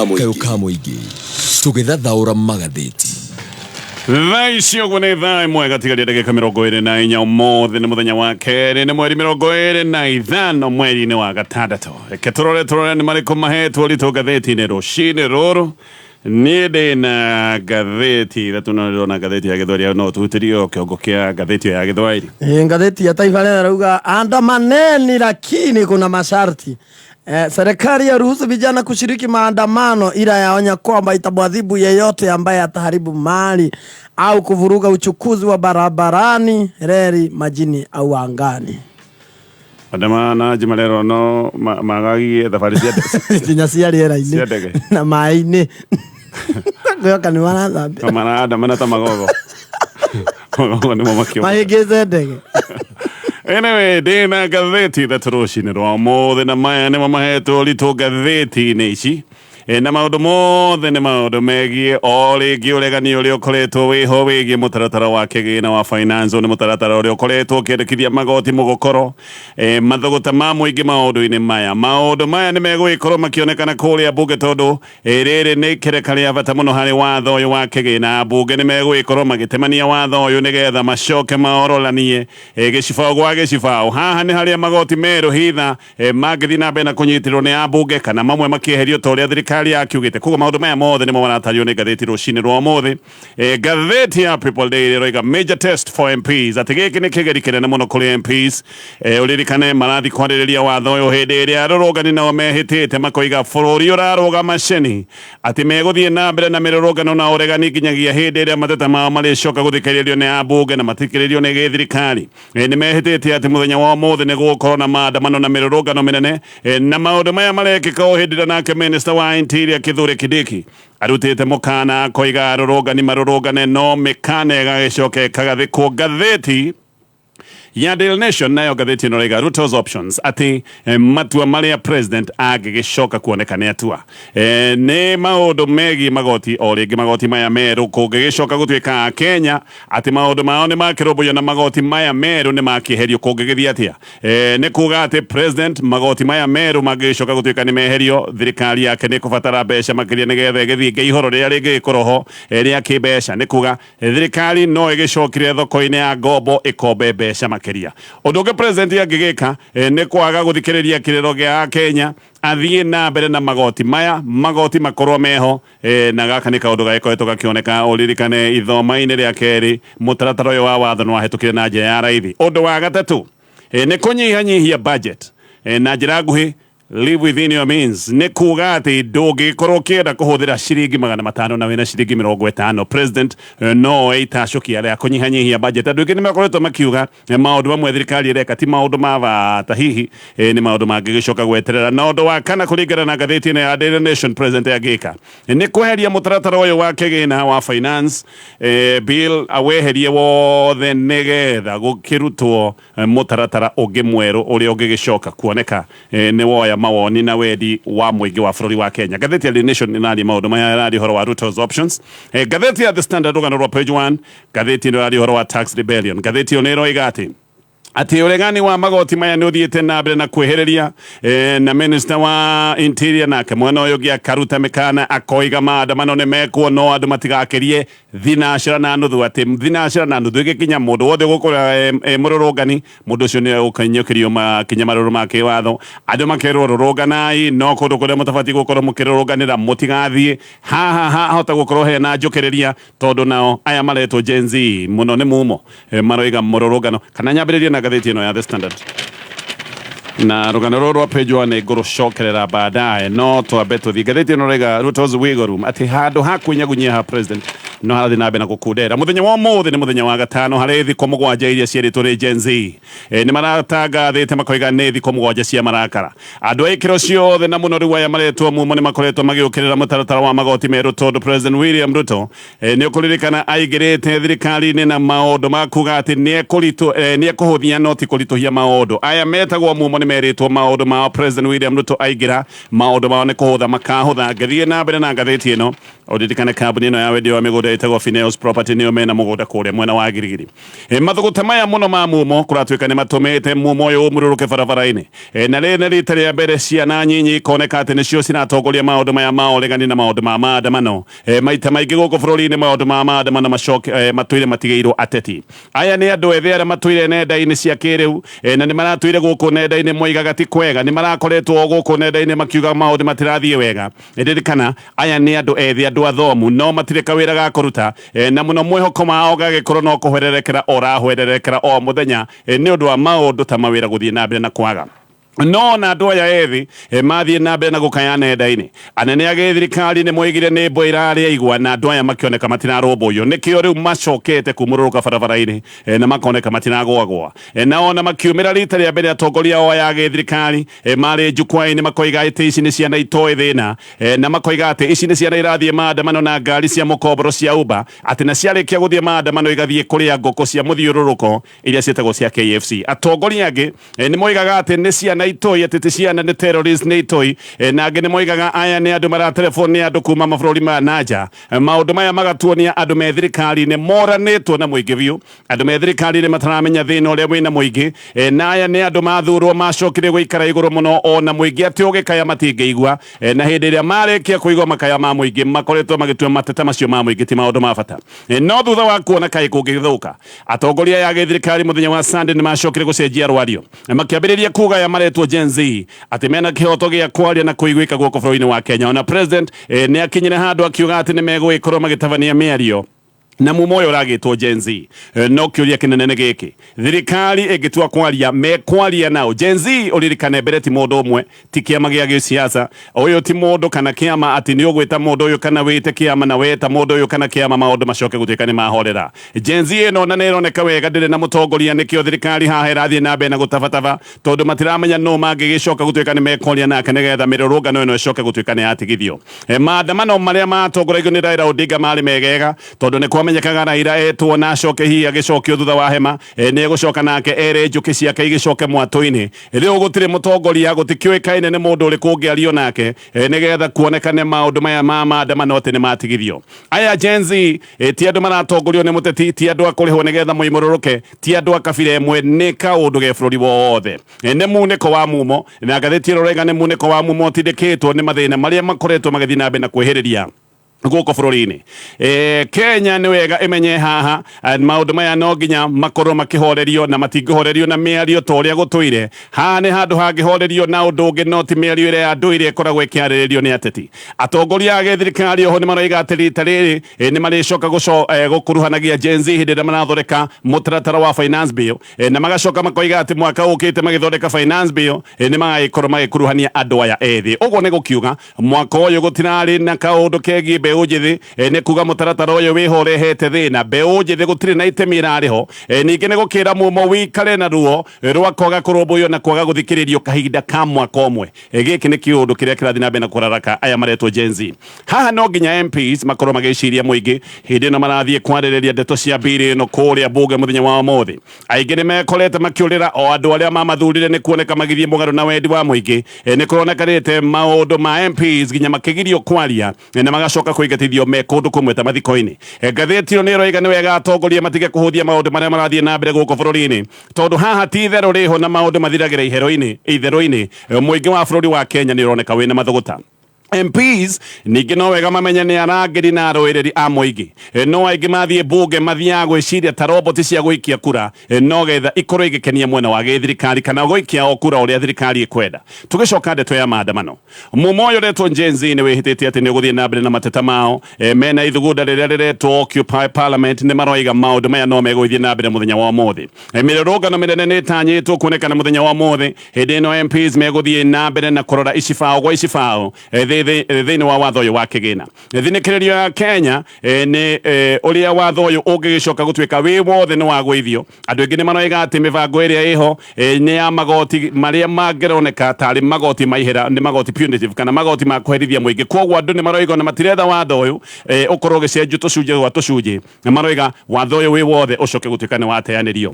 Kayũ ka mũingĩ tũgĩthathaũra magathĩti. Thaa ici ũguo nĩ thaa ĩmwe gatigaria ndagĩka 24. Ũmũthĩ nĩ mũthenya wa kerĩ, nĩ mweri 25 mweri-inĩ wa gatandatũ. Reke tũrore tũrore nĩ marĩkũ mahetwo ũritũ ngathĩti-inĩ rũcinĩ rũrũ. Niĩ ndĩ na ngathĩti ithatũ, no ndĩrona ngathĩti ya Gĩthweri, no tũhutĩrio kĩongo kĩa ngathĩti ĩyo ya Gĩthwaĩri. Ngathĩti ya Taifa Leo yarauga andamaneni lakini kuna masharti. Serikali yaruhusu vijana kushiriki maandamano ila yaonya kwamba itamwadhibu yeyote ambaye ataharibu mali au kuvuruga uchukuzi wa barabarani, reli, majini au angani. Andamanaji marerwo no magagie thabarĩ cia nginya cia rĩera-inĩ cia ndege na maĩ-inĩ. Ngwĩhoka nĩ marathambia. Maraandamana ta magogo. Magogo nĩmo makĩũmbũka. Mahĩngĩce ndege. Anyway, ndĩ na ngathĩti ithatũ rũcinĩ rwa ũmũthĩ, na maya nĩmo mahetwo ũritũ ngathĩti-inĩ ici. Na maũndũ mothe nĩ maũndũ megiĩ o rĩngĩ ũregani ũrĩa ũkoretwo wĩho wĩgiĩ mũtaratara wa kĩgĩna wa finance. Nĩ mũtaratara ũrĩa ũkoretwo ũkĩendekithia magoti mũgũkoro, mathũgũta ma mũingĩ maũndũ-inĩ maya. Maũndũ maya nĩ megũgĩkorwo makĩonekana kũrĩa mbunge, tondũ rĩrĩ nĩ ikereka rĩa bata mũno harĩ watho ũyũ wa kĩgĩna. Mbunge nĩ megũgĩkorwo magĩtemania watho ũyũ nĩgetha macoke maororanie gĩcibaũ gwa gĩcibaũ. Haha nĩ harĩa magoti merũ hitha mangĩthiĩ na mbere na kũnyitĩrwo nĩ ambunge kana mamwe makĩeherio ta ũrĩa thirikari yakiugĩte. Koguo maũndũ maya mothe nĩmo maratario nĩ ngathĩti rũcinĩ rwa ũmũthĩ. Ngathĩti ya People Daily ĩroiga major test for MPs, atĩ gĩkĩ nĩ kĩgeri kĩnene mũno kũrĩ MPs. Ũririkane marathiĩ kwarĩrĩria watho ũyũ hĩndĩ ĩrĩa arũrũngani nao mehĩtĩte makoiga bũrũri ũrarũgama ceni, atĩ megũthiĩ na mbere na mĩrũrũngano na ũregani nginyagia hĩndĩ ĩrĩa mateta mao marĩcoka gũthikĩrĩrio nĩ ambunge na mathikĩrĩrio nĩ gĩthirikari. Nĩ mehĩtĩte atĩ mũthenya wa ũmũthĩ nĩ gũgũkorwo na maandamano na mĩrũrũngano mĩnene. Na maũndũ maya marekĩka o hĩndĩ ĩrĩa nake minister wa Interior Kithure Kindiki arutĩte mũkana, akoiga arũrũngani marũrũngane no mĩkana ĩgagĩcoka ĩkagathĩkwo. Ngathĩti ya Daily Nation nayo ngathĩti ĩno ĩraiga Ruto's options, atĩ matua marĩa president angĩgĩcoka kuoneka nĩ atua nĩ maũndũ megiĩ magoti. O rĩngĩ magoti maya merũ, kũngĩgĩcoka gũtuĩka a Kenya atĩ maũndũ mao nĩ makĩrũmbũiyo na magoti maya merũ nĩ makĩeherio, kũngĩgĩthiĩ atĩa? Nĩ kuga atĩ president, magoti maya merũ mangĩgĩcoka gũtuĩka nĩ meherio, thirikari yake nĩ ĩkũbatara mbeca makĩria nĩgetha ĩgĩthinge ihoro rĩrĩa rĩngĩgĩkorwo ho rĩa kĩmbeca. Nĩ kuga thirikari no ĩgĩcokire thoko-inĩ ya ngombo ĩkombe mbeca makĩria. Ũndũ ũngĩ president angĩgĩka nĩ kwaga gũthikĩrĩria kĩrĩro gĩa Kenya, athiĩ na mbere na magoti maya, magoti makorwo meho. Na gaka nĩ kaũndũ gagĩkoretwo gakĩoneka. Ũririkane ithoma-inĩ rĩa kerĩ mũtaratara ũyũ wa watho nĩ wahĩtũkire na njĩra ya raithi. Ũndũ wa gatatũ nĩ kũnyihanyihia budget. Na njĩra nguhĩ, live within your means, nĩ kuga atĩ ndũngĩkorwo ũkĩenda kũhũthĩra ciringi 500 na wĩna ciringi 50. President no oe itacũkia rĩa kũnyihanyihia budget. Andũ aingĩ nĩ makoretwo makiuga maũndũ mamwe thirikari ĩreka ti maũndũ ma bata, hihi nĩ maũndũ mangĩgĩcoka gweterera. Na ũndũ wa kana kũringana na ngathĩti ĩno ya Daily Nation, president angĩka nĩ kweheria mũtaratara ũyũ wa kĩgĩna wa finance bill, aweherie wothe nĩgetha gũkĩrutwo mũtaratara ũngĩ mwerũ ũrĩa ũngĩgĩcoka kuoneka nĩ woya mawoni na wendi wa mũingĩ wa bũrũri wa Kenya. Ngathĩti ya Daily Nation ĩraria maũndũ maya, ĩraria ũhoro wa Ruto's options. Ngathĩti ya The Standard, rũgano rwa page 1, ngathĩti ĩno ĩraria ũhoro wa tax rebellion. Ngathĩti ĩyo nĩ ĩroiga atĩ ũregani wa magoti maya nĩ ũthiĩte na mbere na kwĩhĩrĩria, na minister wa Interior nake mwena ũyũ ũngĩ akaruta mĩkana, akoiga maandamano nĩ mekwo no andũ matigakĩrie 6:30, atĩ 6:30 ĩgĩkinya, mũndũ wothe ũgũkorwo mũrũrũngani, mũndũ ũcio nĩ ũkainyũkĩrio makinya marũrũ ma kĩwatho. Andũ makerwo rũrũnganai no kũndũ kũrĩa mũtabatiĩ gũkorwo mũkĩrũrũnganĩra mũtigathiĩ. Haha hahota gũkorwo hena njũkĩrĩria, tondũ nao aya maretwo Gen Z mũno nĩ mumo maroiga mũrũrũngano. Kana nyambĩrĩrie na ngathĩti ĩno ya The Standard, na rũgano rũrũ rwa page 1 nĩ ngũrũcokerera baadaye, no twambe tũthiĩ ngathĩti ĩno. Raiga Ruto's wiggle room, atĩ handũ ha kwĩnyagunyia ha president no harathiĩ na mbere na gũkundera. Mũthenya wa ũmũthĩ nĩ mũthenya wa gatano harĩ thikũ 7 iria cierĩtwo nĩ Gen Z. Nĩ maratangathĩte makoiga nĩ thikũ 7 cia marakara. Andũ a ikĩro ciothe na mũno rĩu aya maretwo mumo nĩ makoretwo magĩũkĩrĩra mũtaratara wa magoti merũ, tondũ President William Ruto nĩ ũkũririkana aingĩrĩte thirikari-inĩ na maũndũ ma kuga atĩ nĩ ekũhũthia no ti kũritũhia maũndũ. Aya metagwo mumo nĩ merĩtwo maũndũ mao President William Ruto aingĩra, maũndũ mao nĩ kũhũtha makahũtha. Ngĩthiĩ na mbere na ngathĩti ĩno, ũririkane kambuni ĩno ya wendia wa mĩgũnda. ĩrĩa ĩtagwo Fineos Property, nĩo mena mũgũnda kũrĩa mwena wa Girigiri. Mathũgũta maya mũno ma mumo kũratuĩka nĩ matũmĩte mumo ũyũ ũmũrũrũke barabara-inĩ. Na rĩrĩ nĩ rita rĩa mbere ciana nyinyi ikoneka atĩ nĩcio ciratongoria maũndũ maya ma ũregani na maũndũ ma maandamano. Maita maingĩ gũkũ bũrũri-inĩ maũndũ ma maandamano macoke matũire matigĩirwo ateti. Aya nĩ andũ ethĩ arĩa matũire nenda-inĩ cia kĩrĩu, na nĩ maratũire gũkũ nenda-inĩ moigaga ti kwega, nĩ marakoretwo gũkũ nenda-inĩ makiuga maũndũ matirathiĩ wega. Ririkana, aya nĩ andũ ethĩ, andũ athomu, no matirĩ kawĩra ga kũruta, na mũno mwĩhoko wao ũgagĩkorwo no kũhwererekera ũrahwererekera o mũthenya, nĩ ũndũ wa maũndũ ta mawĩra gũthiĩ na mbere na kwaga. No ona andũ aya ethĩ mathiĩ na mbere na gũkaya nenda-inĩ, anene a gĩthirikari nĩ moigire nĩ mbwe irarĩa igwa, na andũ aya makĩoneka matirarũmbũiyo. Nĩkĩo rĩu macokete kumũrũrũka barabara-inĩ, na makoneka matiragwagwa. Na ona makiumĩra rita rĩa mbere atongoria ao aya a gĩthirikari, marĩ jukwaa-inĩ makoiga atĩ ici nĩ ciana itoĩ thĩna, na makoiga atĩ ici nĩ ciana irathiĩ maandamano na ngari cia mũkomboro cia Uber, atĩ na ciarĩkia gũthiĩ maandamano igathiĩ kũrĩa ngũkũ cia mũthiũrũrũko iria ciĩtagwo cia KFC. Atongoria angĩ nĩ moigaga atĩ nĩ ciana itoi, atĩ ti ciana, nĩ terrorist, nĩ itoi. Na angĩ nĩ moigaga aya nĩ andũ maratelefon nĩ andũ kuma mabũrũri ma nanja. Maũndũ maya magatuonia andũ me thirikari-inĩ moranĩtwo na mũingĩ biũ, andũ me thirikari-inĩ mataramenya thĩna ũrĩa wĩna mũingĩ. Na aya nĩ andũ mathurwo macokire gũikara igũrũ mũno, ona mũingĩ atĩ ũgĩkaya matingĩigua. Na hĩndĩ ĩrĩa marĩkia kũigua makaya ma mũingĩ makoretwo magĩtua mateta macio ma mũingĩ ti maũndũ ma bata. No thutha wa kuona kaĩ kũngĩgĩthũka, atongoria aya a gĩthirikari mũthenya wa Sunday nĩ macokire gũcenjia rwario, makĩambĩrĩria kuga aya maretwo Gen Z atĩ mena kĩhoto gĩa kwaria na kũiguĩka gũkũ bũrũri-inĩ wa Kenya. Ona president nĩ akinyire handũ akiuga atĩ nĩ megũgĩkorwo magĩtabania mĩario na mumo ũyũ ũragĩtwo Gen Z. No kĩũria kĩnene nĩ gĩkĩ, thirikari ĩngĩtua kwaria, mekwaria nao Gen Z? Ũririkane mbere ti mũndũ ũmwe, ti kĩama gĩa gĩsiasa, ũyũ ti mũndũ kana kĩama atĩ nĩ ũgwĩta mũndũ ũyũ kana wĩte kĩama, na weta mũndũ ũyũ kana kĩama maũndũ macoke gũtuĩka nĩ mahorera. Gen Z ĩno na nĩ ĩroneka wega ndĩrĩ na mũtongoria, nĩkĩo thirikari haha ĩrathiĩ na mbere na gũtabataba, tondũ matiramenya nũ mangĩgĩcoka gũtuĩka nĩ mekwaria nake nĩgetha mĩrũrũngano ĩno ĩcoke gũtuĩka nĩ yatigithio. Maandamano marĩa matongoragio nĩ Raila Odinga marĩ megega, tondũ nĩ kwamenyekaga Raila etwo na acoke hihi agĩcokio thutha wa hema, nĩ egũcoka nake ere njũkĩ ciake igĩcoke mwatũ-inĩ. Rĩu gũtirĩ mũtongoria, gũtikĩũĩkaine nĩ mũndũ ũrĩkũ ũngĩario nake, nĩgetha kuonekane maũndũ maya ma maandamano atĩ nĩ matigithio. Aya Gen Z ti andũ maratongorio nĩ mũteti, ti andũ a kũrĩhwo nĩgetha moimũrũrũke, ti andũ a kabira ĩmwe, nĩ kaũndũ ge bũrũri wothe. Nĩ munĩko wa mumo, na ngathĩti ĩno ĩroiga nĩ munĩko wa mumo ũtindĩkĩtwo nĩ mathĩna marĩa makoretwo magĩthiĩ na mbere na kwĩhĩrĩria gũkũ bũrũri-inĩ. Kenya nĩ wega ĩmenye haha maũndũ maya no nginya makorwo makĩhorerio, na matingĩhorerio na mĩario ta ũrĩa gũtũire. Haha nĩ handũ hangĩhorerio na ũndũ ũngĩ no ti mĩario ĩrĩa ya ndũire ĩkoragwo ĩkĩarĩrĩrio nĩ ateti. Atongoria a gĩthirikari oho nĩ maroiga atĩ rita rĩrĩ nĩ marĩcoka gũkuruhanagia Gen Z hĩndĩ ĩrĩa marathondeka mũtaratara wa finance bill, na magacoka makoiga atĩ mwaka ũkĩte magĩthondeka finance bill, nĩ magagĩkorwo magĩkuruhania andũ aya ethĩ. Ũguo nĩ gũkiuga mwaka ũyũ gũtirarĩ na kaũndũ kegiĩ mbeũ njĩthĩ, nĩ kuga mũtaratara ũyũ wĩho ũrehete thĩna, mbeũ njĩthĩ gũtirĩ na itemi ĩrarĩ ho. Ningĩ nĩ gũkĩra mumo wikare na ruo rwa kwaga kũrũmbũiyo na kwaga gũthikĩrĩrio kahinda ka mwaka ũmwe. Gĩkĩ nĩ kĩũndũ kĩrĩa kĩrathiĩ na mbere na kũraraka aya maretwo Gen Z. Haha no nginya MPs makorwo magĩciria mũingĩ hĩndĩ ĩno marathiĩ kwarĩrĩria ndeto cia mbiri ĩno kũrĩa mbunge mũthenya wa ũmũthĩ. Aingĩ nĩ mekorete makĩũrĩra o andũ arĩa mamathurire nĩ kuoneka magĩthiĩ mũgarũ na wendi wa mũingĩ. Nĩ kũronekanĩte maũndũ ma MPs nginya makĩgirio kwaria na magacoka kũingatithio me kũndũ kũmwe ta mathiko-inĩ. Ngathĩti ĩno nĩ ĩroiga nĩ wega atongoria matige kũhũthia maũndũ marĩa marathiĩ na mbere gũkũ bũrũri-inĩ, tondũ haha ti itherũ rĩho na maũndũ mathiragĩra itherũ-inĩ. Mũingĩ wa bũrũri wa Kenya nĩ ũroneka wĩna mathũgũta. MPs ningĩ no wega mamenye nĩ arangĩri na arũĩrĩri a mũingĩ. No aingĩ mathiĩ mbunge mathiaga gwĩciria ta roboti cia gũikia kura, no getha ikorwo igĩkenia mwena wa gĩthirikari kana gũikia o kura ũrĩa thirikari ĩkwenda. Tũgĩcoka ndeto ya maandamano, mumo ũyũ ũretwo Gen Z nĩ wĩhĩtĩte atĩ nĩ ũgũthiĩ na mbere na mateta mao. Mena ithugunda rĩrĩa rĩretwo Occupy Parliament nĩ maroiga maũndũ maya no megũgĩthiĩ na mbere mũthenya wa ũmũthĩ. Mĩrũrũngano mĩnene nĩ ĩtanyĩtwo kuonekana mũthenya wa ũmũthĩ, hĩndĩ ĩno MPs megũthiĩ na mbere na kũrora icibaũ gwa icibaũ thĩinĩ wa watho ũyũ wa kĩgĩna. Thinĩkĩrĩrio ya Kenya nĩ ũrĩa watho ũyũ ũngĩgĩcoka gũtuĩka wĩ wothe nĩ wagũithio. Andũ aingĩ nĩ maroiga atĩ mĩbango ĩrĩa ĩho nĩ ya magoti marĩa mangĩroneka tarĩ magoti ma ihera, nĩ magoti punitive kana magoti ma kũherithia mũingĩ. Kwoguo andũ nĩ maroiga ona matiretha watho ũyũ ũkorwo ũgĩcenjio tũcunjĩ gwa tũcunjĩ, na maroiga watho ũyũ wĩ wothe ũcoke gũtuĩka nĩ wateanĩrio.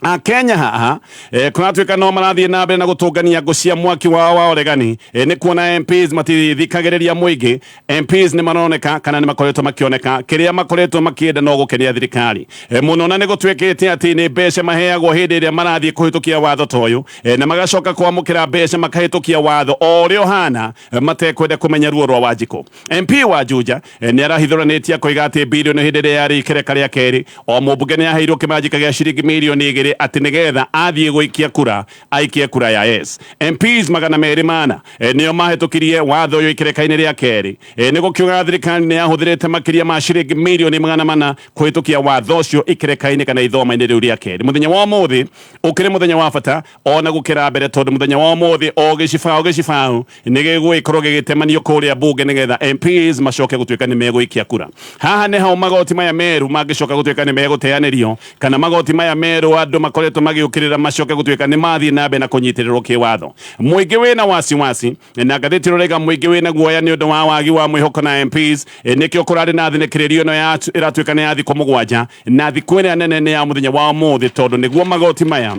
Akenya haha kũratuĩka no marathiĩ na mbere na gũtũngania ngũ cia mwaki wao wa ũregani. Nĩ kuona MPs matithikagĩrĩria mũingĩ. MPs nĩ maroneka kana nĩ makoretwo makĩoneka kĩrĩa makoretwo makĩenda no gũkenia thirikari mũno, na nĩ gũtuĩkĩte atĩ nĩ mbeca maheagwo hĩndĩ ĩrĩa marathiĩ kũhĩtũkia watho ta ũyũ, na magacoka kwamũkĩra mbeca makahĩtũkia watho o ũrĩa ũhana, matekwenda kũmenya ruo rwa Wanjikũ. MP wa Juja nĩ arahithũranĩtie akoiga atĩ bilioni hĩndĩ ĩrĩa yarĩ ikereka rĩa kerĩ, o mũmbunge nĩ aheirwo kĩmanjĩka gĩa ciringi mirioni 2 atĩ nĩgetha athiĩ gũikia kura aikie kura ya yes. MPs 204 nĩo mahĩtũkirie watho ũyũ ikereka-inĩ rĩa kerĩ. Nĩ gũkiuga thirikari nĩ yahũthĩrĩte makĩria ma ciringi mirioni 400 kũhĩtũkia watho ũcio ikereka-inĩ kana ithoma-inĩ rĩu rĩa kerĩ. Mũthenya wa ũmũthĩ ũkĩrĩ mũthenya wa bata ona gũkĩra mbere, tondũ mũthenya wa ũmũthĩ o gĩcibaũ gĩcibaũ nĩ gĩgũgĩkorwo gĩgĩtemanio kũrĩa bunge nĩgetha MPs macoke gũtuĩka nĩ megũikia kura. Haha nĩ hao magoti maya meru mangĩcoka gũtuĩka nĩ megũteanĩrio, kana magoti maya meru andũ makoretwo magĩũkĩrĩra macoke gũtuĩka nĩ mathiĩ na mbere na kũnyitĩrĩrwo kĩwatho. Mũingĩ wĩna wasiwasi, na ngathĩti ĩroraiga mũingĩ wĩna guoya nĩ ũndũ wa wagi wa mwĩhoko na MPs. Nĩkĩo kũrarĩ na thinĩkĩrĩrio ĩno ĩratuĩka nĩ ya thikũ 7, na thikũ ĩrĩa nene nĩ ya mũthenya wa ũmũthĩ, tondũ nĩguo magoti maya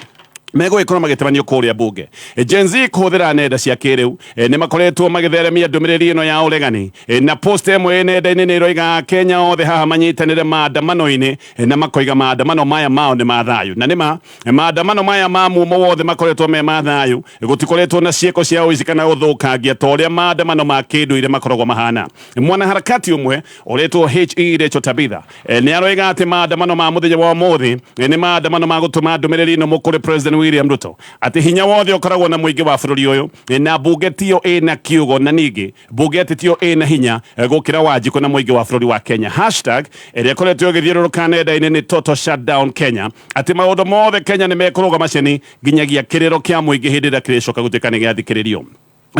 megũgĩkorwo magĩtabanio kũrĩa bunge. Gen Z kũhũthĩra nenda cia kĩrĩu nĩ makoretwo magĩtheremia ndũmĩrĩri ĩno ya ũregani, na post ĩmwe nenda-inĩ nĩ ĩroiga Kenya othe haha manyitanĩre maandamano-inĩ, na makoiga maandamano maya mao nĩ ma thayũ. Na nĩma maandamano maya ma mumo wothe makoretwo me ma thayũ, gũtikoretwo na ciĩko cia ũici kana ũthũkangia ta ũrĩa maandamano ma kĩndũire makoragwo mahana. Mwanaharakati ũmwe ũretwo He Rachel Tabitha nĩ aroiga atĩ maandamano ma mũthenya wa ũmũthĩ nĩ maandamano ma gũtũma ndũmĩrĩri ĩno kũrĩ President William Ruto atĩ hinya wothe ũkoragwo na mũingĩ wa bũrũri ũyũ, na bunge tiyo ĩna kiugo, na ningĩ bunge atĩ tiyo ĩna hinya gũkĩra Wanjikũ na mũingĩ wa bũrũri wa Kenya. Hashtag ĩrĩa ĩkoretwo ĩgĩthiũrũrũka nenda-inĩ nĩ Total Shutdown Kenya, atĩ maũndũ mothe Kenya nĩ mekũrũgama ceni nginyagia kĩrĩro kĩa mũingĩ hĩndĩ ĩrĩa kĩrĩcoka gũtuĩka nĩ gĩathikĩrĩrio.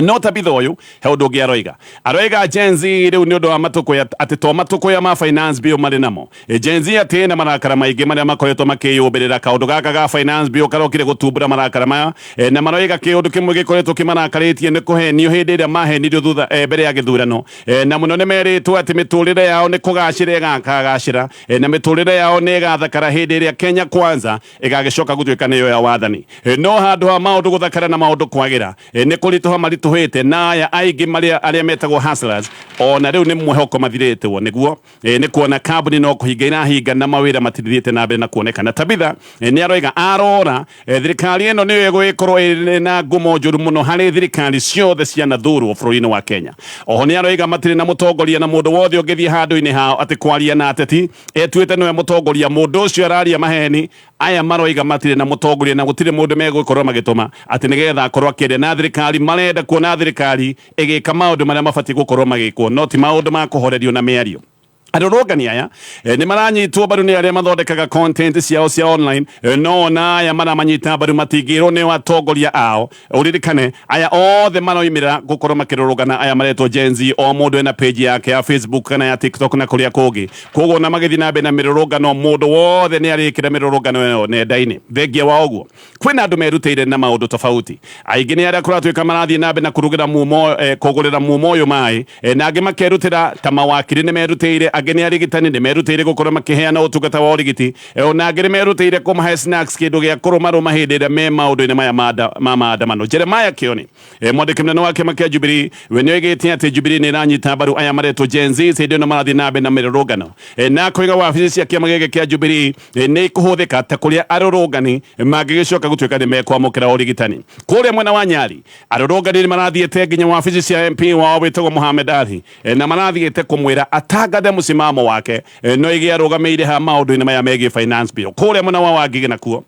No Tabitha ũyũ he ũndũ ũngĩ aroiga. Aroiga Gen Z rĩu nĩ ũndũ wa matũkũya, atĩ to matũkũya ma finance bill marĩ namo. Gen Z atĩ na marakara maingĩ marĩa makoretwo makĩyũmbĩrĩra. Kaũndũ gaka ga finance bill karokire gũtumbũra marakara maya, na maroiga kĩũndũ kĩmwe gĩkoretwo kĩmarakarĩtie nĩ kũhenio hĩndĩ ĩrĩa mahenirio thutha mbere ya gĩthurano, na mũno nĩ merĩtwo atĩ mĩtũrĩre yao nĩ kũgacĩra ĩgakagacĩra, na mĩtũrĩre yao nĩ ĩgathakara hĩndĩ ĩrĩa Kenya Kwanza ĩgagĩcoka gũtuĩka nĩyo ya wathani. No handũ ha maũndũ gũthakara na maũndũ kwagĩra, nĩ kũritũha maritũhĩte, na aya aingĩ marĩa arĩa metagwo hustlers ona rĩu nĩ mwĩhoko mathirĩtwo nĩguo nĩ kuona kambuni no kũhinga irahinga na mawĩra matithiĩte na mbere na kuonekana. Tabitha nĩ aroiga arora thirikari ĩno nĩyo ĩgũgĩkorwo ĩrĩ na ngumo njũru mũno harĩ thirikari ciothe cianathurwo bũrũri-inĩ wa Kenya. Oho nĩ aroiga matirĩ na mũtongoria, na mũndũ wothe ũngĩthiĩ handũ-inĩ hao atĩ kwaria na ateti etuĩte nĩwe mũtongoria, mũndũ ũcio araria maheni. Aya maroiga matirĩ na mũtongoria na gũtirĩ mũndũ megũkorwo magĩtũma atĩ nĩgetha akorwo akĩaria na thirikari. Marenda kuona thirikari ĩgĩka maũndũ marĩa mabatiĩ gũkorwo magĩkwo, no ti maũndũ ma kũhorerio na mĩario. Arũrũngani aya nĩ maranyitwo mbaru nĩ arĩa mathondekaga content ciao cia online, no ona aya maramanyita mbaru matingĩrwo nĩ atongoria ao. Ũririkane aya othe maroimĩra gũkorwo makĩrũrũngana, aya maretwo Gen Z, o mũndũ ena page yake ya Facebook kana ya TikTok na kũrĩa kũngĩ. Koguo ona magĩthiĩ na mbere na mĩrũrũngano, mũndũ wothe nĩ arĩkĩra mĩrũrũngano ĩyo nenda-inĩ. Thengia wa ũguo, kwĩna andũ merutĩire na maũndũ tofauti. Aingĩ nĩ arĩa kũratuĩka marathiĩ na mbere na kũrugĩra mumo, kũgũrĩra mumo ũyũ maĩ, na angĩ makerutĩra ta mawakiri nĩ merutĩire, angĩ nĩ arigitani nĩ merutĩire gũkorwo makĩheana ũtungata wa ũrigiti, ona angĩ nĩ merutĩire kũmahe snacks, kĩndũ gĩa kũrũmarũma hĩndĩ ĩrĩa me maũndũ-inĩ maya ma maandamano. Jeremiah Kioni, mwandĩki mũnene wa kĩama kĩa Jubilee, we nĩ oigĩte atĩ Jubilee nĩ ĩranyita mbaru aya maretwo Gen Z hĩndĩ ĩno marathiĩ na mbere na mĩrũrũngano, na akoiga wabici cia kĩama gĩkĩ kĩa Jubilee nĩ ikũhũthĩka ta kũrĩa arũrũngani mangĩgĩcoka gũtuĩka nĩ mekwamũkĩra ũrigitani. Kũrĩa mwena wa Nyali, arũrũngani nĩ marathiĩte nginya wabici cia MP wao wĩtagwo Mohamed Ali, na marathiĩte kũmwĩra atangathe mũsimamo wake, no ige arũgamĩire ha maũndũ-inĩ maya megiĩ finance bill. Kũrĩa mwena wa Wangigĩ nakuo,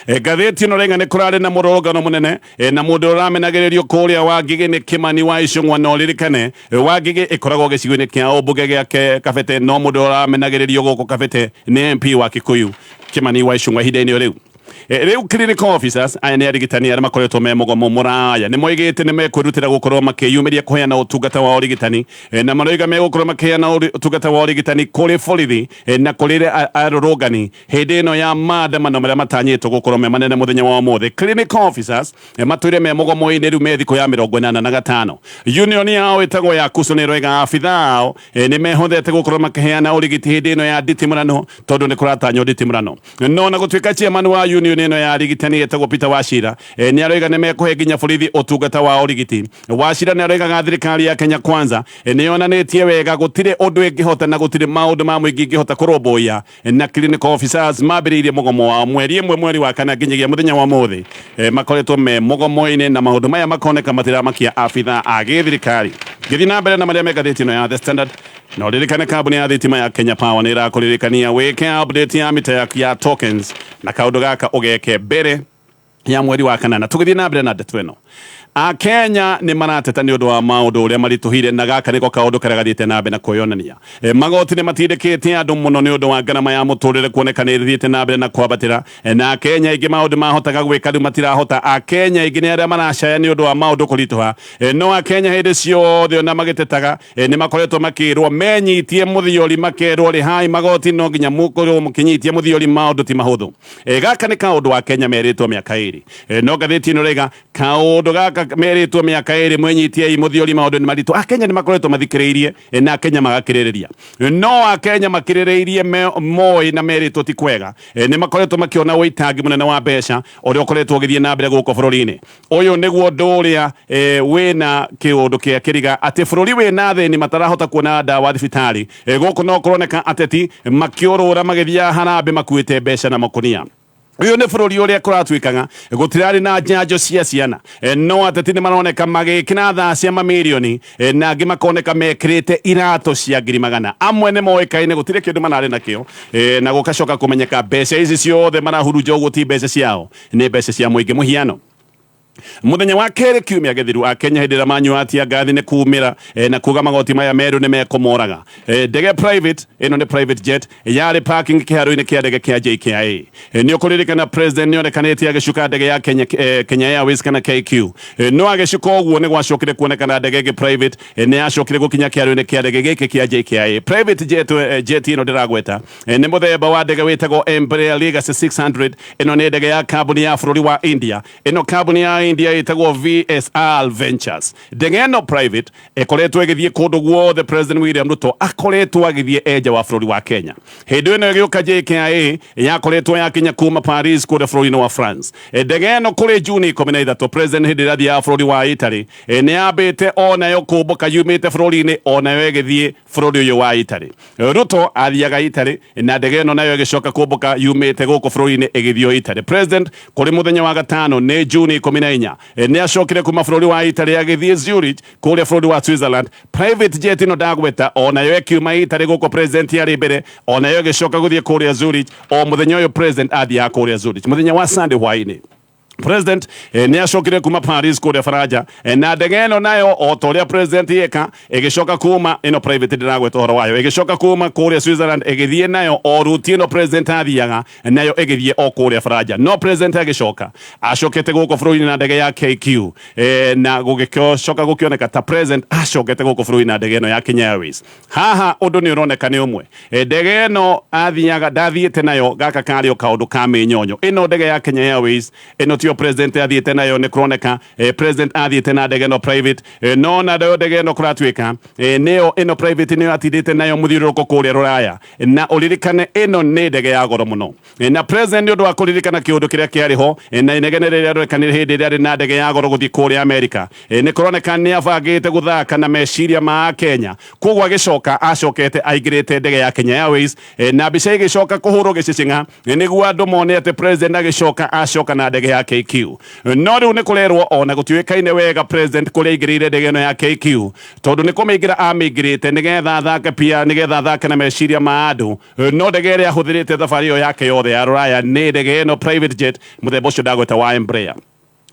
ngathĩti ĩno rĩnga nĩ kũrarĩ na mũrũrũngano mũnene, na mũndũ ũramenagĩrĩrio kũrĩa Wangigĩ nĩ Kĩmani wa Icũng'wa. Na ũririkane Wangigĩ ĩkoragwo gĩcigo-inĩ kĩa ũmbunge gĩa Kabete, no mũndũ ũramenagĩrĩrio gũkũ Kabete nĩ MP wa Kikuyu Kĩmani wa Icũng'wa ihinda-inĩ rĩu. Rĩu clinical officers aya nĩ arigitani arĩa makoretwo me mũgomo mũraya nĩ moigĩte nĩ mekwĩrutĩra gũkorwo makĩyumĩria kũheana ũtungata wa ũrigitani, na maroiga megũkorwo makĩheana ũtungata wa ũrigitani kũrĩ borithi na kũrĩ arũrũngani hĩndĩ ĩno ya maandamano marĩa matanyĩtwo gũkorwo me manene mũthenya wa ũmũthĩ. Clinical officers matũire me mũgomo-inĩ rĩu me thikũ ya 85. Union yao ĩtagwo ya KUSU nĩ ĩroiga abithaa ao nĩ mehothete gũkorwo makĩheana ũrigiti hĩndĩ ĩno ya nditimũrano, tondũ nĩ kũratanywo nditimũrano. No na gũtuĩka chairman wa union union ĩno ya arigitani etagwo Peter Wachira nĩ aroiga nĩ mekũhe nginya borithi ũtungata wa ũrigiti. Wachira nĩ aroigaga thirikari ya Kenya Kwanza nĩ yonanĩtie wega gũtirĩ ũndũ ĩngĩhota na gũtirĩ maũndũ ma mũingĩ ĩngĩhota kũrũmbũiya, na clinical officers mambĩrĩirie mũgomo wao mweri ĩmwe mweri wa kana nginyagia mũthenya wa mũthĩ makoretwo me mũgomo-inĩ, na maũndũ maya makoneka matiramakia abithaa a gĩthirikari. Ngĩthiĩ na mbere na marĩa me ngathĩti ĩno ya The Standard, na ũririkane kambuni ya thitima ya Kenya Power nĩ ĩrakũririkania wĩke update ya mita yaku ya tokens, na kaũndũ gaka ũgeke mbere ya mweri wa kanana. Tũgĩthiĩ na mbere na ndeto ĩno, Akenya nĩ marateta nĩ ũndũ wa maũndũ ũrĩa maritũhire, na gaka nĩko kaũndũ karĩa gathiĩte na mbere na kwĩyonania. Magoti nĩ matindĩkĩte andũ mũno nĩ ũndũ wa ngarama ya mũtũrĩre kuoneka nĩ ĩthiĩte na mbere na kwambatĩra, na Akenya aingĩ maũndũ mahotaga gwĩka rĩu matirahota. Akenya aingĩ nĩ arĩa maracaya nĩ ũndũ wa maũndũ kũritũha. No Akenya hĩndĩ ciothe ona magĩtetaga nĩ makoretwo makĩrwo menyitie mũthiori, makerwo rĩhai magoti, no nginya mũkorwo mũkĩnyitie mũthiori, maũndũ ti mahũthũ. Gaka nĩ kaũndũ wa Kenya merĩtwo mĩaka ĩrĩ. No ngathĩti ĩno rĩga kaũndũ gaka merĩtwo mĩaka ĩrĩ, mwenyitie mũthiori, maũndũ nĩ maritũ. Akenya nĩ makoretwo mathikĩrĩirie na Akenya magakĩrĩrĩria, no Akenya makĩrĩrĩirie moĩ na merĩtwo ti kwega. Nĩ makoretwo makĩona ũitangi mũnene wa mbeca ũrĩa ũkoretwo ũgĩthiĩ na mbere gũkũ bũrũri-inĩ ũyũ. Nĩguo ũndũ ũrĩa wĩna kĩũndũ kĩa kĩriga atĩ bũrũri wĩna thĩni matarahota kuona ndawa thibitarĩ. Gũkũ no kũroneka ateti makĩũrũra magĩthiaga harambĩ makuĩte mbeca na makunia. Ũyũ nĩ bũrũri ũrĩa kũratuĩkaga gũtirarĩ na njanjo cia ciana. No ateti nĩ maroneka magĩkĩra thaa cia mamirioni, na angĩ makoneka mekĩrĩte iratũ cia 100,000. Amwe nĩ moĩkaine gũtirĩ kĩndũ mararĩ nakĩo, na gũgacoka kũmenyeka mbeca ici ciothe marahurunja ũguo ti mbeca ciao, nĩ mbeca cia mũingĩ. Mũhiano, muthenya wa kerĩ kiumia gĩthiru, Akenya hĩndĩ ĩrĩa manyuatia ngathi nĩ kumĩra na kuga magoti maya merũ nĩ mekũmoraga, ndege private ĩno nĩ private jet yarĩ parking kĩharo-inĩ kĩa ndege kĩa JKIA. Nĩ ũkũririkana president nĩ onekanĩte agĩcuka ndege ya Kenya, Kenya Airways kana KQ. No agĩcuka ũguo nĩ gwacokire kuonekana ndege ĩngĩ private nĩ yacokire gũkinya kĩharo-inĩ kĩa ndege gĩkĩ kĩa JKIA. Private jet, jet ĩno ndĩragweta nĩ mũthemba wa ndege wĩtagwo Embraer Legacy 600. Ĩno nĩ ndege ya kambuni ya bũrũri wa India. Ĩno kambuni ya India ĩtagwo VSR Ventures. Ndege ĩno private ĩkoretwo ĩgĩthiĩ kũndũ guothe President William Ruto akoretwo agĩthiĩ enja wa bũrũri wa Kenya. Hĩndĩ ĩno ĩgĩũka JKIA yakoretwo yakinya kuma Paris kũrĩa bũrũri-inĩ wa France. Ndege ĩno kũrĩ Juni 13, president hĩndĩ ĩrĩa athiaga bũrũri wa Italy, nĩ yambĩte onayo kũmbũka yumĩte bũrũri-inĩ onayo ĩgĩthiĩ bũrũri ũyũ wa Italy. Ruto athiaga Italy na ndege ĩno nayo ĩgĩcoka kũmbũka yumĩte gũkũ bũrũri-inĩ ĩgĩthiĩ Italy. President kũrĩ mũthenya wa gatano nĩ Juni 14 nĩ acokire kuma bũrũri wa Italy agĩthiĩ Zurich kũrĩa bũrũri wa Switzerland. Private jet ĩno ndagweta onayo ĩkiuma Italy gũkũ president yarĩ mbere, onayo ĩgĩcoka gũthiĩ kũrĩa Zurich o mũthenya ũyũ president athiaga kũrĩa Zurich. Mũthenya wa Sunday hwaĩ-inĩ president nĩ acokire kuma Paris kũrĩa Faranja, na ndege ĩno nayo o ta ũrĩa president yeka ĩgĩcoka kuma, ĩno private ndĩragweta ũhoro wayo, ĩgĩcoka kuma kũrĩa Switzerland ĩgĩthiĩ nayo o route ĩno president athiaga nayo ĩgĩthiĩ o kũrĩa Faranja. No president agĩcoka acokete gũkũ bũrũri-inĩ na ndege ya KQ, na gũgĩcoka gũkĩoneka ta president acokete gũkũ bũrũri na ndege ĩno ya Kenya Airways. Haha ũndũ nĩ ũroneka nĩ ũmwe. Ndege ĩno athiaga ndathiĩte nayo, gaka karĩ o kaũndũ ka mĩnyonyo. Ĩno ndege ya Kenya Airways ĩno tiyo president athiĩte nayo. Nĩ kũroneka president athiĩte na ndege ĩno private. No nayo ndege ĩno kũratuĩka nĩyo ĩno private nĩyo atindĩte nayo mũthiũrũrũko kũrĩa rũraya, na ũririkane ĩno nĩ ndege ya goro mũno. Na president nĩ ũndũ wa kũririkana kĩũndũ kĩrĩa kĩarĩ ho na inegene rĩrĩa rĩonekanire hĩndĩ ĩrĩa arĩ na ndege ya goro gũthiĩ kũrĩa Amerika, nĩ kũroneka nĩ abangĩte gũthaka na meciria ma Kenya. Koguo agĩcoka acokete aingĩrĩte ndege ya Kenya Airways, na mbica ĩgĩcoka kũhũrwo gĩcicing'a nĩguo andũ mone atĩ president agĩcoka acoka na ndege ya KQ. No rĩu nĩ kũrerwo ona gũtiũĩkaine wega president kũrĩa aingĩrĩire ndege ĩno ya KQ, tondũ nĩ kũmĩingĩra amĩingĩrĩte nĩgetha athake pia, nĩgetha athake na meciria ma andũ. No ndege ĩrĩa ahũthĩrĩte thabarĩ ĩyo yake yothe ya rũraya nĩ ndege ĩno private jet mũthemba ũcio ndagweta wa Embraer.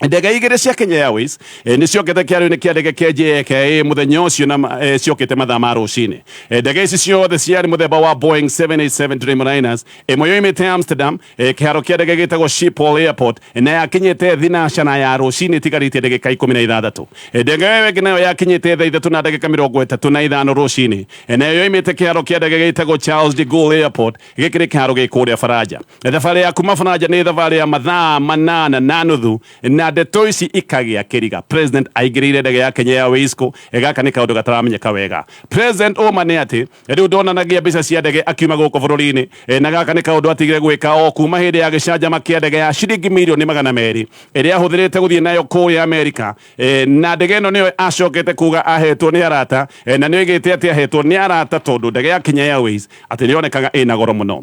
Ndege igĩrĩ cia Kenya Airways nĩ ciokete kĩharo-inĩ kĩa ndege kĩa JKIA mũthenya ũcio na ciokĩte mathaa ma rũcinĩ. Ndege ici ciothe ciarĩ mũthemba wa Boeing 787 Dreamliners. Ĩmwe yoimĩte Amsterdam, kĩharo kĩa ndege gĩtagwo Schiphol Airport, na yakinyĩte thinacara ya rũcinĩ ĩtigarĩtie ndagĩka 16. Ndege ĩyo ĩngĩ nayo yakinyĩte thaa 3:35 rũcinĩ, nayo yoimĩte kĩharo kĩa ndege gĩtagwo Charles de Gaulle Airport. Gĩkĩ nĩ kĩharo gĩ kũrĩa Faranja. Thabarĩ ya kuma Faranja nĩ thabarĩ ya mathaa 8.5 na Na ndeto ici ikagĩa kĩriga. President aingĩrĩire ndege ya Kenya Airways kũ? Gaka nĩ kaũndũ gataramenyeka wega. President ũma nĩ atĩ rĩu ndonanagia mbica cia ndege akiuma gũkũ bũrũri-inĩ, na gaka nĩ kaũndũ atigire gwĩka o kuma hĩndĩ ya gĩcanjama kĩa ndege ya ciringi mirioni 200 ĩrĩa ahũthĩrĩte gũthiĩ nayo kũrĩa Amerika. Na ndege ĩno nĩyo acokete kuga ahetwo nĩ arata, na nĩ oigĩte atĩ ahetwo nĩ arata tondũ ndege ya Kenya Airways atĩ nĩyonekaga ĩna goro mũno.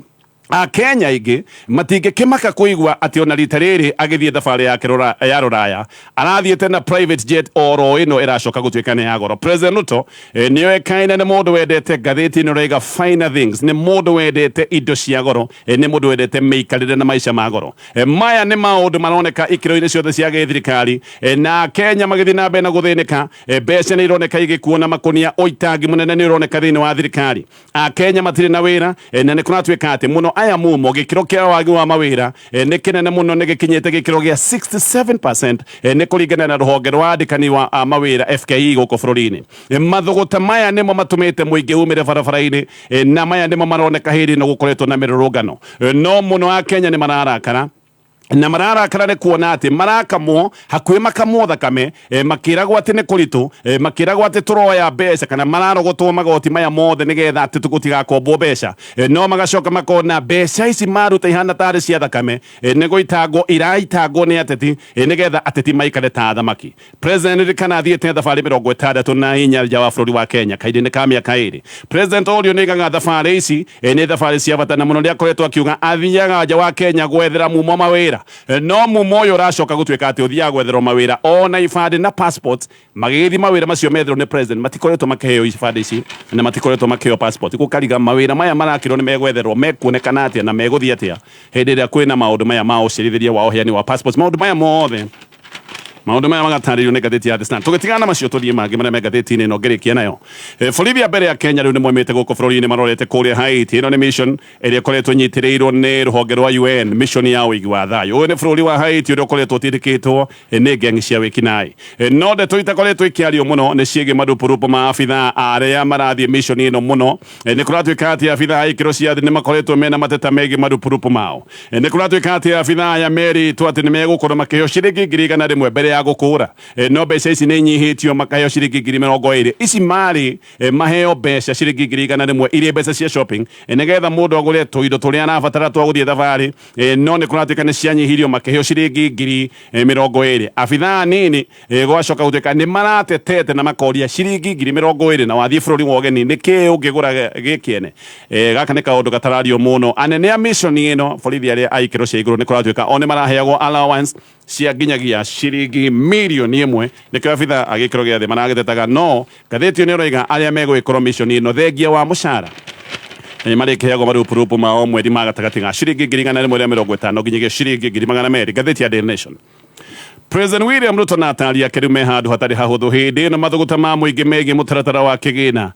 Akenya aingĩ matingĩkĩmaka kũigua atĩ ona rita rĩrĩ agĩthiĩ thabarĩ yake ya rũraya arathiĩte na private jet oro ĩno ĩracoka gũtuĩka nĩ ya goro. President Ruto nĩoĩkaine nĩ mũndũ wendete, ngathĩti ĩno ĩraiga finer things, nĩ mũndũ wendete indo cia goro, nĩ mũndũ wendete mĩikarĩre na maica ma goro. Maya nĩ maũndũ maroneka ikĩro-inĩ ciothe cia gĩthirikari, na Akenya magĩthiĩ na mbere na gũthĩnĩka. Mbeca nĩ ironeka igĩkuo na makũnia, ũitangi mũnene nĩ ũroneka thĩinĩ wa thirikari. Akenya matirĩ na wĩra, na nĩ kũratuĩka atĩ mũno aya mumo gĩkĩro kĩa wagi wa mawĩra nĩ kĩnene mũno, nĩ gĩkinyĩte gĩkĩro gĩa 67%, nĩ kũringana na rũhonge rwa andĩkani wa mawĩra FKE gũkũ bũrũri-inĩ. Mathũgũta maya nĩmo matũmĩte mũingĩ umĩre barabara-inĩ, na maya nĩmo maroneka hĩndĩ ĩno gũkoretwo na mĩrũrũngano. No mũno Akenya nĩ mararakara, na mararakara nĩ kuona atĩ marakamwo hakuhĩ makamwo thakame, makĩragwo atĩ nĩ kũritũ, makĩragwo atĩ tũroya mbeca kana mararogotwo magoti maya mothe nĩgetha atĩ gũtigakombwo mbeca, no magacoka makona mbeca ici maruta ihana tarĩ cia thakame, nĩ gũitangwo iraitangwo nĩ ateti, nĩgetha ateti maikare ta athamaki. President ririkana athiĩte thabarĩ 64 nja wa bũrũri wa Kenya kahinda-inĩ ka mĩaka 2. President Orio nĩaigaga thabarĩ ici nĩ thabarĩ cia bata, na mũno nĩakoretwo akiuga athiaga nja wa Kenya gwethera mumo mawĩra, no mumo ũyũ ũracoka gũtuĩka atĩ ũthiaga gwetherwo mawĩra ona ibandĩ na passports magĩgĩthiĩ mawĩra macio metherwo nĩ president matikoretwo makĩheo ibandĩ ici na matikoretwo makĩheo passport. Gũkariga mawĩra maya marakĩrwo nĩ megwetherwo mekuonekana atĩa na megũthiĩ atĩa hĩndĩ ĩrĩa kwĩna maũndũ maya ma ũcerithĩria wa ũheani wa passports. Maũndũ maya mothe, maũndũ maya magatarĩrio nĩ ngathĩti ya The Standard. Tũgĩtigana na macio, tũthiĩ mangĩ marĩa me ngathĩti-inĩ ĩno ngĩrĩkia nayo. Borithi a mbere ya Kenya rĩu nĩ moimĩte gũkũ bũrũri-inĩ marorete kũrĩa Haiti. Ĩno nĩ mission ĩrĩa ĩkoretwo ĩnyitĩrĩirwo nĩ rũhonge rwa UN, mission ya ũigi wa thayũ. Ũyũ nĩ bũrũri wa Haiti ũrĩa ũkoretwo ũtindĩkĩtwo nĩ ngengi cia wĩkinaĩ. No ndeto itakoretwo ikĩario mũno nĩ ciĩgiĩ marupurupu ma abithaa arĩa marathiĩ mission ĩno mũno. Nĩ kũratuĩka atĩ abithaa a ikĩro cia thĩ nĩ makoretwo mena mateta megiĩ marupurupu mao. Nĩ kũratuĩka atĩ abithaa aya merĩtwo atĩ nĩ megũkorwo makĩheo ciringi 100,000 mbere ya gũkũra, no mbeca ici nĩ inyihĩtio makaheo ciringi 20,000. Ici marĩ maheo mbeca ciringi 100,000 irĩ mbeca cia shopping, nĩgetha mũndũ agũre tũindo tũrĩa arabatara twa gũthiĩ thabarĩ, no nĩ kũratuĩka nĩ cianyihirio makĩheo ciringi 20,000. Abithaa anini gwacoka gũtuĩka nĩ maratetete na makoria ciringi 20,000 na wathiĩ bũrũri wa ũgeni nĩ kĩĩ ũngĩgũra gĩkĩene? Gaka nĩ kaũndũ gatarario mũno. Anene a mission ĩno, borithi arĩa a ikĩro cia igũrũ, nĩ kũratuĩka o nĩ maraheagwo allowance cia nginyagia ciringi mirioni 1. Nĩkĩo abithaa a gĩkĩro gĩa thĩ maragĩtetaga. No ngathĩti ĩyo nĩ ĩroiga arĩa megũgĩkorwo mission ĩno, thengia wa mũcara, nĩ marĩkĩheagwo marupurupu ma o mweri ma gatagatĩ ga ciringi 150,000 nginyagia ciringi 200,000. Ngathĩti ya Daily Nation. President William Ruto na atari ake rĩu me handũ hatarĩ hahũthũ hĩndĩ ĩno mathũgũta ma mũingĩ megiĩ mũtaratara wa kĩgĩna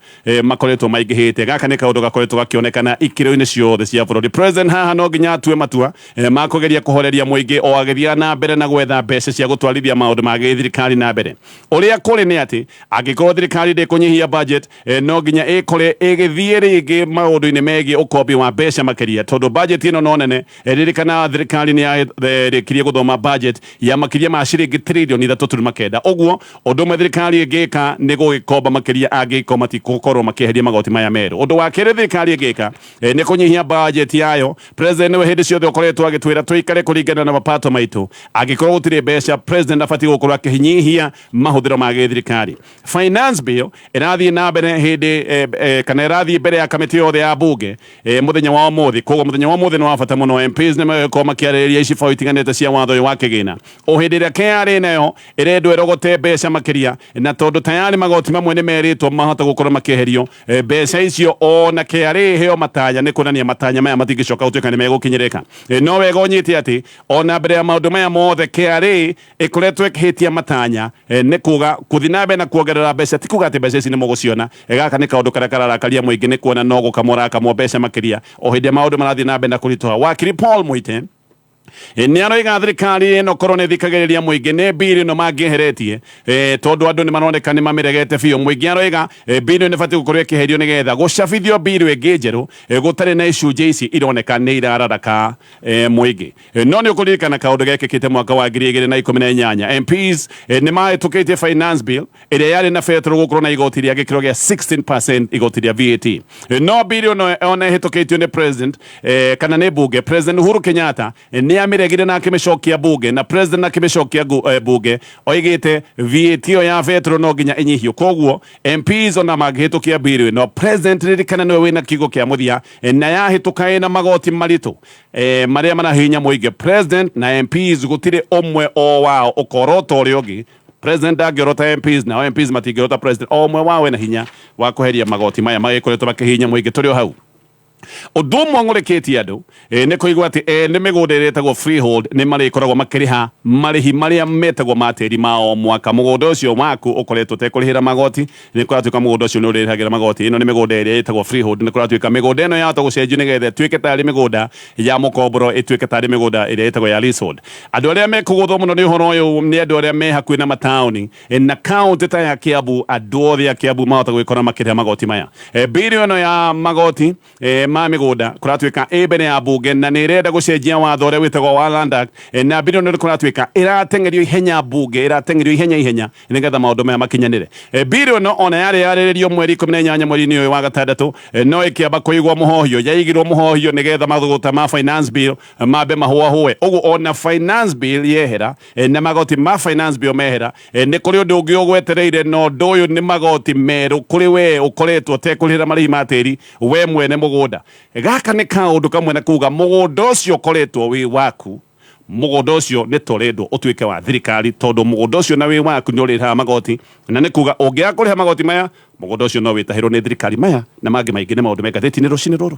makoretwo maingĩhĩte. Gaka nĩ kaũndũ gakoretwo gakĩonekana ikĩro-inĩ ciothe cia bũrũri. President haha no nginya atue matua ma kũgeria kũhoreria mũingĩ o agĩthiaga na mbere na gwetha mbeca cia gũtwarithia maũndũ ma gĩthirikari na mbere. Ũrĩa kũrĩ nĩ atĩ angĩkorwo thirikari ndĩkũnyihia budget, no nginya ĩkore ĩgĩthiĩ rĩngĩ maũndũ-inĩ megiĩ ũkombi wa mbeca makĩria, tondũ budget ĩno no nene. Ririkana thirikari nĩ yarĩkirie gũthoma budget ya makĩria ma ciringi 3.9 trillion. Ũguo ũndũ ũmwe thirikari ĩngĩka nĩ gũgĩkomba makĩria angĩkorwo matigũkorwo makĩeheria magoti maya merũ. Ũndũ wa kerĩ thirikari ĩngĩka nĩ kũnyihia budget yayo. President nĩwe hĩndĩ ciothe ũkoretwo agĩtwĩra tũikare kũringana na mapato maitũ. Angĩkorwo gũtirĩ mbeca, president abatiĩ gũkorwo akĩnyihia mahũthĩro ma gĩthirikari. Finance bill ĩrathiĩ na mbere hĩndĩ kana ĩrathiĩ mbere ya kamĩtĩ yothe ya bunge mũthenya wa ũmũthĩ. Koguo mũthenya wa ũmũthĩ nĩ wa bata mũno. MPs nĩ megũkorwo makĩarĩrĩria icibaũ itiganĩte cia watho ũyũ wa kĩgĩna o hĩndĩ ĩrĩa KRA nayo ĩrendwo ĩrogote mbeca makĩria, na tondũ tayarĩ magoti mamwe nĩ merĩtwo mahota gũkorwo makĩeherio, mbeca icio ona KRA ĩheo matanya nĩ kuonania matanya maya matingĩcoka gũtuĩka nĩ megũkinyĩrĩka. No wega ũnyite atĩ ona mbere ya maũndũ maya mothe KRA ĩkoretwo ĩkĩhĩtia matanya. Nĩ kuga kũthi na mbere na kuongerera mbeca ti kuga atĩ mbeca ici nĩ mũgũciona. Gaka nĩ kaũndũ karĩa kararakaria mũingĩ nĩ kuona no gũkamũrakamwo mbeca makĩria o hĩndĩ ĩrĩa maũndũ marathiĩ na mbere na kũritũha. Wakiri Paul Muite. Nĩ aroiga thirikari ĩno korwo nĩ thikagĩrĩria mũingĩ nĩ mbiri ĩno mangĩeheretie, tondũ andũ nĩ maroneka nĩ mamĩregete biũ. Mũingĩ aroiga mbiri ĩno ĩbatiĩ gũkorwo ĩkĩeherio nĩgetha gũcabithio mbiri ĩngĩ njerũ, gũtarĩ na icunjĩ ici ironeka nĩ irararaka mũingĩ. No nĩ ũkũririkana kaũndũ gekĩkĩte mwaka wa 2018, MPs nĩ mahĩtũkĩtie finance bill ĩrĩa yarĩ na betũrũ gũkorwo na igoti rĩa gĩkĩro gĩa 16%, igoti rĩa VAT. No mbiri ĩno ona ĩhĩtũkĩtio nĩ president, kana nĩ bunge, President Uhuru Kenyatta nĩ amĩregire na akĩmĩcokia bunge, na president akĩmĩcokia bunge oigĩte VAT ĩyo ya betũrũ no nginya ĩnyihio. Koguo MPs ona mangĩhĩtũkia mbiri ĩno, president, ririkana, nĩwe wĩna kiugo kĩa mũthia, na yahĩtũka ĩna magoti maritũ marĩa marahinya mũingĩ, president na MPs gũtirĩ ũmwe o wao ũkorota ũrĩa ũngĩ. President ndangĩorota MPs, nao MPs matingĩorota president. O ũmwe wao ena hinya wa kweheria magoti maya magĩkoretwo makĩhinya mũingĩ. Tũrĩ o hau, ũndũ ũmwe ng'ũrĩkĩtie andũ, nĩ kũigua atĩ nĩ mĩgũnda ĩrĩa ĩtagwo freehold nĩ marĩkoragwo makĩrĩha marĩhi marĩa metagwo ma tĩri ma o mwaka. Mũgũnda ũcio waku ũkoretwo ũtekũrĩhĩra magoti, nĩ kũratuĩka mũgũnda ũcio nĩ ũrĩhagĩra magoti. Ĩno nĩ mĩgũnda ĩrĩa ĩtagwo freehold. Nĩ kũratuĩka mĩgũnda ĩno yahota gũcenjio nĩgetha ĩtuĩke tarĩ mĩgũnda ya mũkomboro, ĩtuĩke tarĩ mĩgũnda ĩrĩa ĩtagwo ya leasehold. Andũ arĩa mekũgũthwo mũno nĩ ũhoro ũyũ nĩ andũ arĩa me hakuhĩ na mataũni, na kaũntĩ ta ya Kiambu. Andũ othe a Kiambu mahota gwĩkora makĩrĩha magoti maya. Mbiri ĩno ya magoti ma mĩgũnda kũratuĩka ĩ mbere ya bunge na nĩ ĩrenda gũcenjia watho ũrĩa wĩtagwo wa Land Act, na mbiri ĩno nĩ kũratuĩka ĩrateng'erio ihenya bunge, ĩrateng'erio ihenya ihenya nĩgetha maũndũ maya makinyanĩre. Mbiri ĩno ona yarĩ yarĩrĩrio mweri 18 mweri-inĩ ũyũ wa gatandatũ, no ĩkĩamba kũigwo mũhohio, yaigirwo mũhohio nĩgetha mathũgũta ma finance bill mambe mahũahũe. Ũguo ona finance bill yehera, na magoti ma finance bill mehera, nĩ kũrĩ ũndũ ũngĩ ũgwetereire, na ũndũ ũyũ nĩ magoti merũ kũrĩ we ũkoretwo ũtekũrĩhĩra marĩhi ma tĩri we mwene mũgũnda. Gaka nĩ kaũndũ kamwe na kuga mũgũnda ũcio ũkoretwo wĩ waku, mũgũnda ũcio nĩ torendwo ũtuĩke wa thirikari, tondũ mũgũnda ũcio na wĩ waku nĩ ũrĩhaga magoti, na nĩ kuga ũngĩaga kũrĩha magoti maya, mũgũnda ũcio no wĩtahĩrwo nĩ thirikari. Maya na mangĩ maingĩ nĩ maũndũ me ngathĩti-inĩ rũcinĩ rũrũ.